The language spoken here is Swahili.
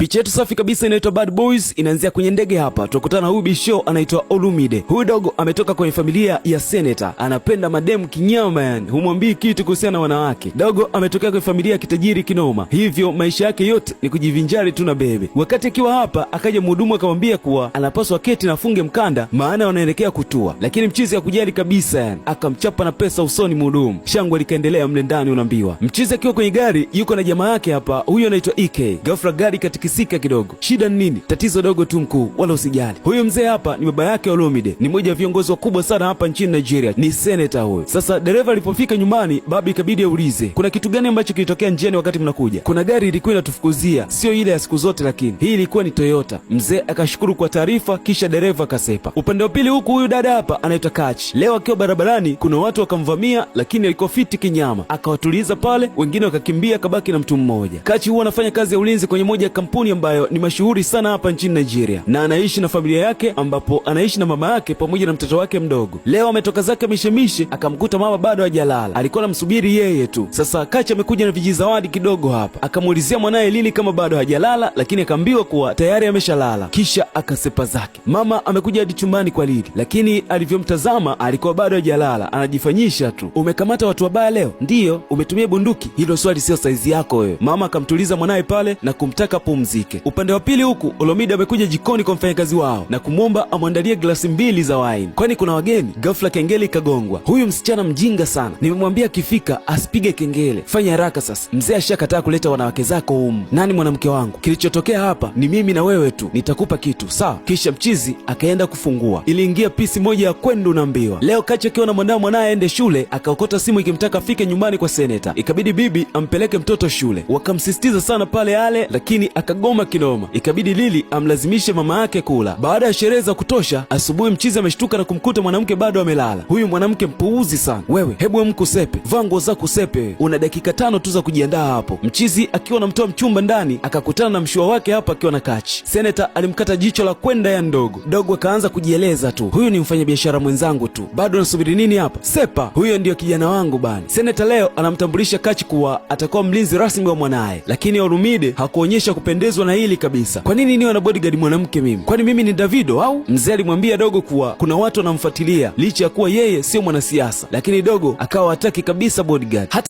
Picha yetu safi kabisa inaitwa Bad Boys, inaanzia kwenye ndege hapa. Tunakutana na huyu bisho anaitwa Olumide. Huyu dogo ametoka kwenye familia ya seneta, anapenda mademu kinyama, yani humwambii kitu kuhusiana na wanawake. Dogo ametokea kwenye familia ya kitajiri kinoma, hivyo maisha yake yote ni kujivinjari tu na bebe. Wakati akiwa hapa, akaja mhudumu akamwambia kuwa anapaswa keti na afunge mkanda, maana wanaelekea kutua, lakini mchizi hakujali kabisa, yani akamchapa na pesa usoni mhudumu. Shangwe likaendelea mle ndani, unaambiwa. Mchizi akiwa kwenye gari yuko na jamaa yake hapa, huyu anaitwa EK. Ghafla gari katikisika kidogo. Shida ni nini? Tatizo dogo tu mkuu, wala usijali. Huyu mzee hapa ni baba yake Olumide, ni mmoja wa viongozi wakubwa sana hapa nchini Nigeria, ni seneta huyu. Sasa dereva alipofika nyumbani, baba ikabidi aulize kuna kitu gani ambacho kilitokea njiani wakati mnakuja. Kuna gari ilikuwa inatufukuzia, sio ile ya siku zote, lakini hii ilikuwa ni Toyota. Mzee akashukuru kwa taarifa, kisha dereva akasepa. Upande wa pili huku, huyu dada hapa anaitwa Kachi, leo akiwa barabarani, kuna watu wakamvamia, lakini alikuwa fiti kinyama, akawatuliza pale, wengine wakakimbia, akabaki na mtu mmoja. Kachi huwa anafanya kazi ya ulinzi kwenye moja ya kampuni ambayo ni mashuhuri sana hapa nchini Nigeria, na anaishi na familia yake, ambapo anaishi na mama yake pamoja na mtoto wake mdogo. Leo ametoka zake mishemishe, akamkuta mama bado hajalala, alikuwa anamsubiri yeye tu. Sasa Kachi amekuja na vijizawadi kidogo hapa, akamuulizia mwanaye Lili kama bado hajalala, lakini akaambiwa kuwa tayari ameshalala, kisha akasepa zake. Mama amekuja hadi chumbani kwa Lili, lakini alivyomtazama alikuwa bado hajalala, anajifanyisha tu. Umekamata watu wabaya leo? Ndiyo. Umetumia bunduki? Hilo swali sio saizi yako wewe. Mama akamtuliza mwanaye pale na kumtaka pumzike. Upande wa pili huku Olomide amekuja jikoni kwa mfanyakazi wao na kumwomba amwandalie glasi mbili za wine, kwani kuna wageni. Ghafla kengele ikagongwa. Huyu msichana mjinga sana, nimemwambia akifika asipige kengele. Fanya haraka sasa, mzee ashakataa kuleta wanawake zako humu. Nani mwanamke wangu? Kilichotokea hapa ni mimi na wewe tu, nitakupa kitu sawa. Kisha mchizi akaenda kufungua, iliingia pisi moja ya kwendu naambiwa. Leo Kachi akiwa na mwandaa mwanaye aende shule, akaokota simu ikimtaka afike nyumbani kwa seneta. Ikabidi bibi ampeleke mtoto shule, wakamsisitiza sana pale ale, lakini akagoma kinoma. Ikabidi Lili amlazimishe mama yake kula. Baada ya sherehe za kutosha, asubuhi mchizi ameshtuka na kumkuta mwanamke bado amelala. Huyu mwanamke mpuuzi sana. Wewe hebu amka usepe, vaa nguo zako usepe, una dakika 5 tu za kujiandaa hapo. Mchizi akiwa anamtoa mchumba ndani, akakutana na mshua wake hapa akiwa na Kachi. Seneta alimkata jicho la kwenda ya ndogo dogo, akaanza kujieleza tu, huyu ni mfanyabiashara mwenzangu tu, bado nasubiri nini hapa? Sepa, huyo ndiyo kijana wangu bana. Seneta leo anamtambulisha Kachi kuwa atakuwa mlinzi rasmi wa mwanaye, lakini Olumide hakuonyesha kupendezwa na hili kabisa. Kwa nini niwe na bodyguard mwanamke mimi? Kwani mimi ni Davido au? Mzee alimwambia dogo kuwa kuna watu wanamfuatilia licha ya kuwa yeye sio mwanasiasa, lakini dogo akawa hataki kabisa bodyguard. Hata